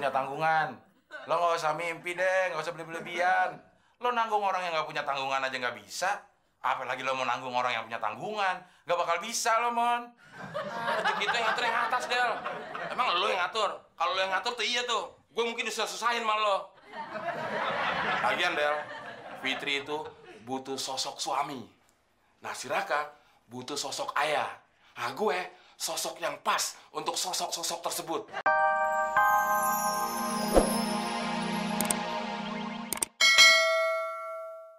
punya tanggungan. Lo nggak usah mimpi deh, nggak usah beli-belebihan. Lo nanggung orang yang nggak punya tanggungan aja nggak bisa. Apalagi lo mau nanggung orang yang punya tanggungan. Nggak bakal bisa lo, Mon. Rezeki itu yang ngatur yang atas, Del. Emang lo yang ngatur? Kalau lo yang ngatur tuh iya tuh. Gue mungkin disusah-susahin sama lo. Lagian, Del, Fitri itu butuh sosok suami. Nah, si Raka butuh sosok ayah. Nah, gue sosok yang pas untuk sosok-sosok tersebut.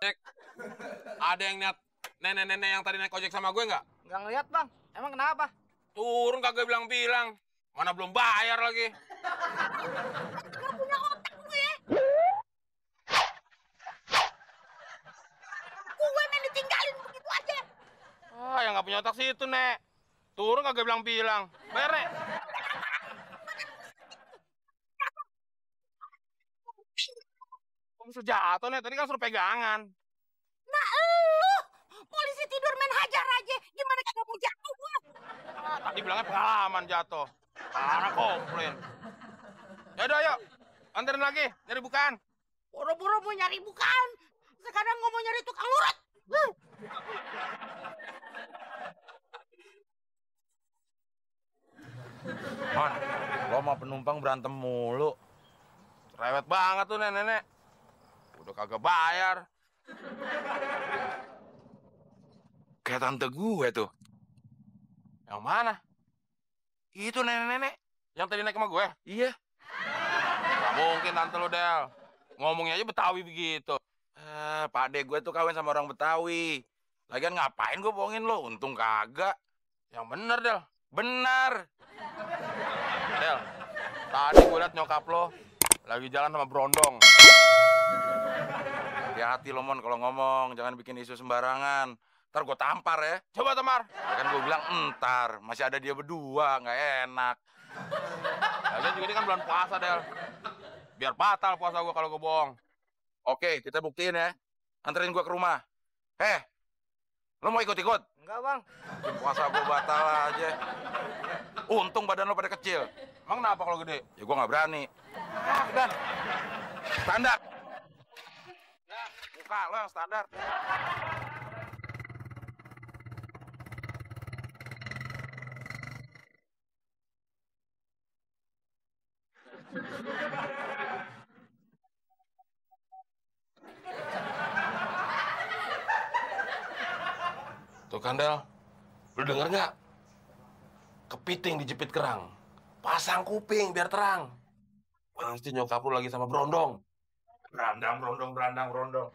Cek, ada yang lihat nenek-nenek yang tadi naik ojek sama gue nggak? Nggak ngeliat, Bang. Emang kenapa? Turun kagak bilang-bilang. Mana belum bayar lagi. Nggak punya otak lu ya. Gue main ditinggalin begitu aja. Ah, yang nggak punya otak sih itu, Nek. Turun kagak bilang-bilang. Bayar, Nek. Kok bisa jatuh, Nek? Tadi kan suruh pegangan. Nah lu, polisi tidur main hajar aja. Gimana kagak mau jatuh gua? Ah, tadi bilangnya pengalaman jatuh. Parah komplain. Yaudah, yuk. Anterin lagi, nyari bukaan. Boro-boro mau nyari bukan. Sekarang ngomong mau nyari tukang urut. Mon, lo sama penumpang berantem mulu. Rewet banget tuh nenek-nenek. Udah kagak bayar. Kayak tante gue tuh. Yang mana? Itu nenek-nenek. Yang tadi naik sama gue? Iya. Gak mungkin tante lo, Del. Ngomongnya aja Betawi begitu. Pak Ade gue tuh kawin sama orang Betawi. Lagian ngapain gue bohongin lo? Untung kagak. Yang bener, Del. Benar. Del, tadi gue liat nyokap lo lagi jalan sama Brondong. Hati-hati lo, Mon, kalau ngomong. Jangan bikin isu sembarangan. Ntar gue tampar ya. Coba, Tamar. Ya kan gue bilang entar. Masih ada dia berdua. Nggak enak. Lagian juga ini kan bulan puasa, Del. Biar batal puasa gue kalau gue bohong. Oke, kita buktiin ya. Anterin gue ke rumah. Lo mau ikut-ikut? Enggak, Bang. Bikin puasa gue batal aja. Untung badan lo pada kecil. Emang kenapa kalau gede? Ya gue nggak berani. Dan. Standar. Ya, muka lo yang standar. Tuh kan, Del. Lu denger nggak? Kepiting dijepit kerang. Pasang kuping biar terang. Pasti nyokap lu lagi sama Brondong. Berandang, berondong, berandang, berondong.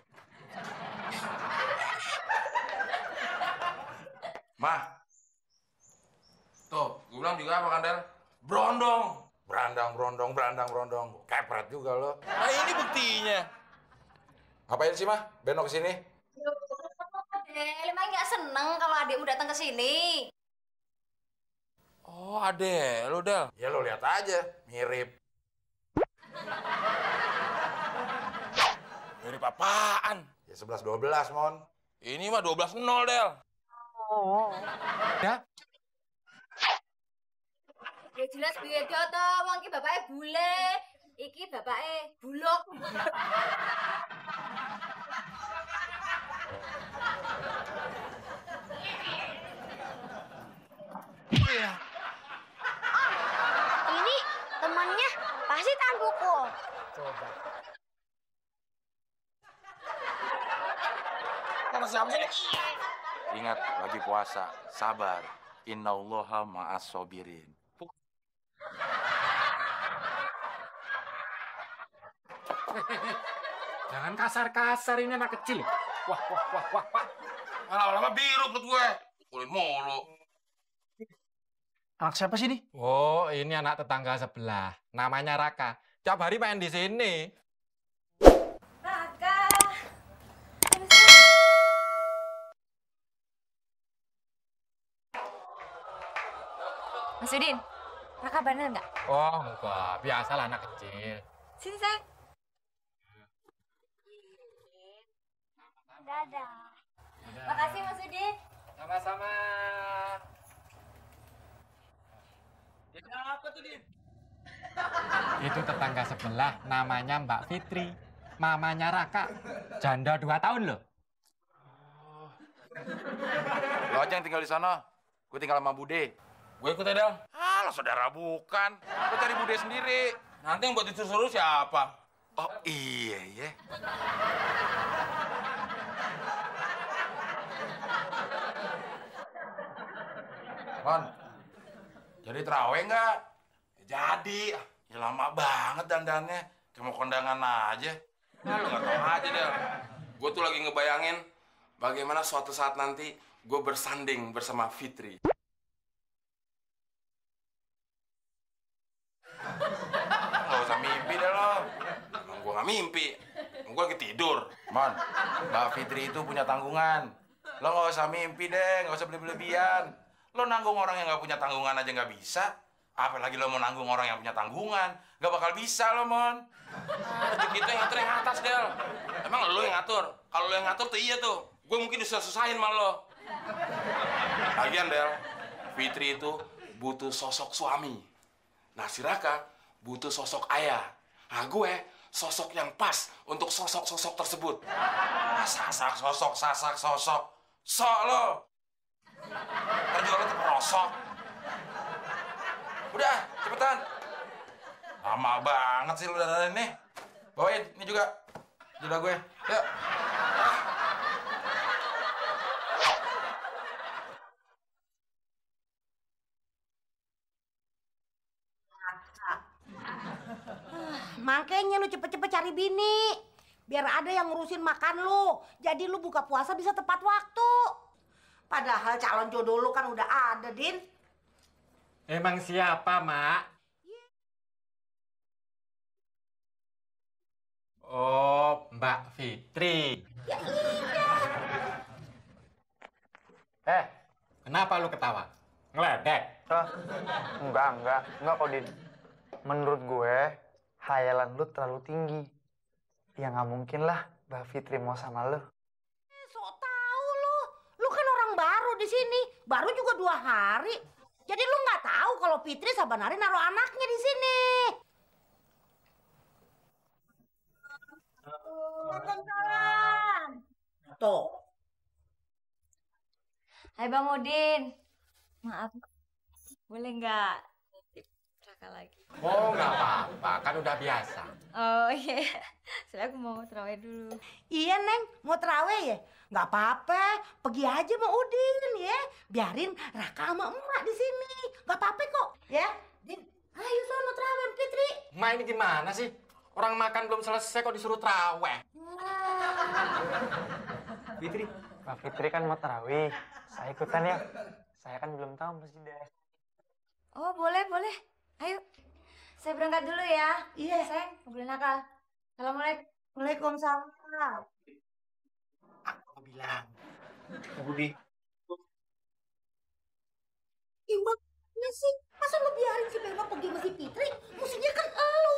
Mah. Tuh, gue bilang juga apa kan, Del? Brondong. Berandang, berondong, berandang, berondong. Kepret juga lo. Nah, ini buktinya. Ngapain sih, Mah? Beno kesini? Emang nggak seneng kalau adikmu datang ke sini? Oh, ade lu, Del. Ya lo lihat aja, mirip. Mirip apaan? Ya 11-12, Mon. Ini mah 12-0, Del. Ya? Ya jelas beda toh, wong iki bapake bule, iki bapake buluk. Iya. Ini temannya pasti tanduku. Coba. Sama siapa sih? Ingat, lagi puasa. Sabar. Innallaha ma'as sobirin. Jangan kasar-kasar, ini anak kecil. Wah, wah, wah, wah, wah. Lama-lama biru perut gue. Kulit mulu. Anak siapa sih ini? Oh, ini anak tetangga sebelah. Namanya Raka. Tiap hari main di sini. Raka. Mas Udin, Raka bener nggak? Oh, enggak. Biasalah anak kecil. Sini, sayang. Dadah. Makasih, Mas Udin. Sama-sama. Ini apa tuh, Din? Itu tetangga sebelah, namanya Mbak Fitri. Mamanya Raka, janda 2 tahun loh. Lo aja yang tinggal di sana. Gue tinggal sama Bude. Gue ikut ya, Del. Lo saudara bukan. Lo cari Bude sendiri. Nanti yang buat disuruh siapa? Oh iya ya. Mon, jadi terawih nggak? Jadi. Ya lama banget dandannya. Cuma kondangan aja. Nah, lu nggak tahu aja, Del. Gue tuh lagi ngebayangin bagaimana suatu saat nanti gue bersanding bersama Fitri. Nggak usah mimpi deh lo. Emang gue nggak mimpi. Gue lagi tidur. Mon, Mbak Fitri itu punya tanggungan. Lo nggak usah mimpi deh, nggak usah berlebihan. Lo nanggung orang yang nggak punya tanggungan aja nggak bisa. Apalagi lo mau nanggung orang yang punya tanggungan. Nggak bakal bisa lo, Mon. Rezeki itu yang ngatur yang atas, Del. Emang lo yang ngatur? Kalau lo yang ngatur tuh iya tuh. Gue mungkin susah-susahin sama lo. Lagian, Del, Fitri itu butuh sosok suami. Nah, si Raka butuh sosok ayah. Nah, gue sosok yang pas untuk sosok-sosok tersebut. Sasak sosok. Sok lo. Terjual lo terperosok. Udah, cepetan. Lama banget sih lo dandan ini. Bawain, ini juga. Jodoh gue. Yuk. Makanya lu cepet-cepet cari bini. Biar ada yang ngurusin makan lu. Jadi lu buka puasa bisa tepat waktu. Padahal calon jodoh lu kan udah ada, Din. Emang siapa, Mak? Oh, Mbak Fitri. Kenapa lu ketawa? Ngeledek? Enggak kok, Din. Menurut gue, hayalan lu terlalu tinggi. Ya nggak mungkin lah Mbak Fitri mau sama lu. Sok tahu lu. Lu kan orang baru di sini. Baru juga 2 hari. Jadi lu nggak tahu kalau Fitri sabanari naruh anaknya di sini. Waalaikumsalam. Tuh. Hai Bang Udin, maaf, boleh nggak nitip Raka lagi? Oh, nggak apa-apa, kan udah biasa. Oh iya, soalnya aku mau terawih dulu. Iya, Neng. Mau terawih ya? Nggak apa-apa. Pergi aja sama Udin ya. Biarin Raka sama emak di sini. Nggak apa-apa kok. Ya, Din. Ayo sono terawih sama Fitri. Ma, ini gimana sih? Orang makan belum selesai kok disuruh traweh. Fitri, Mbak Fitri kan mau tarawih. Saya ikutan ya. Saya kan belum tahu masjidnya. Oh boleh, boleh. Ayo, saya berangkat dulu ya. Iya. Sayang, nggak boleh nakal. Assalamualaikum. Waalaikumsalam. Aku bilang, Budi, Gimana sih? Masa lu biarin si Bella pergi sama si Fitri? Musuhnya kan elu.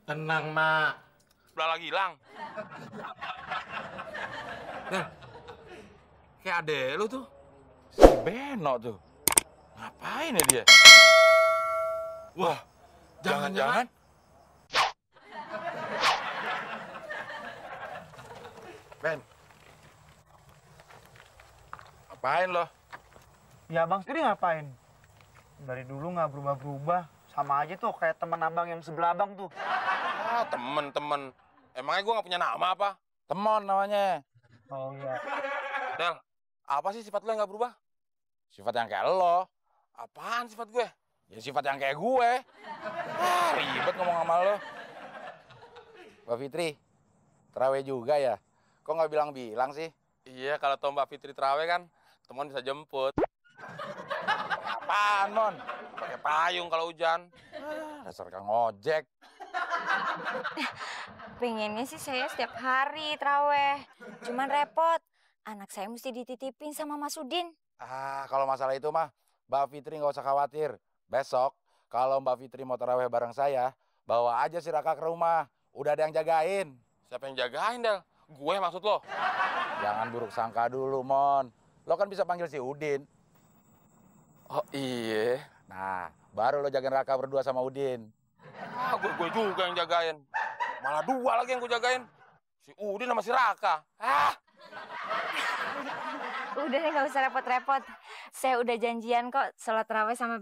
Tenang, Mak. Udah lagi hilang. Nah, kayak adek lu tuh. Si Beno tuh. Ngapain ya dia? Wah, jangan-jangan. Ben. Ngapain lo? ya Bang Sri ngapain? Dari dulu nggak berubah-berubah. Sama aja tuh kayak teman abang yang sebelah abang tuh. Ah, temen. Emangnya gue nggak punya nama apa? Temon namanya. Oh iya. Del, apa sih sifat lo yang nggak berubah? Sifat yang kayak lo. Apaan sifat gue? Ya sifat yang kayak gue. Ribet ngomong sama lo. Mbak Fitri, terawih juga ya? Kok nggak bilang-bilang sih? Iya, kalau tau Mbak Fitri terawih kan, teman bisa jemput. Apaan, Mon? Pakai payung kalau hujan. Dasar kang ojek. Pengennya sih saya setiap hari terawih. Cuman repot, anak saya mesti dititipin sama Mas Udin. Kalau masalah itu mah, Mbak Fitri nggak usah khawatir. Besok, kalau Mbak Fitri mau terawih bareng saya, bawa aja si Raka ke rumah. Udah ada yang jagain. Siapa yang jagain, Del? Gue maksud lo? Jangan buruk sangka dulu, Mon. Lo kan bisa panggil si Udin. Oh iya. Nah, baru lo jagain Raka berdua sama Udin. Gue juga yang jagain. Malah 2 lagi yang gue jagain. Si Udin sama si Raka. Udah deh, nggak usah repot-repot. Saya udah janjian kok sholat tarawih sama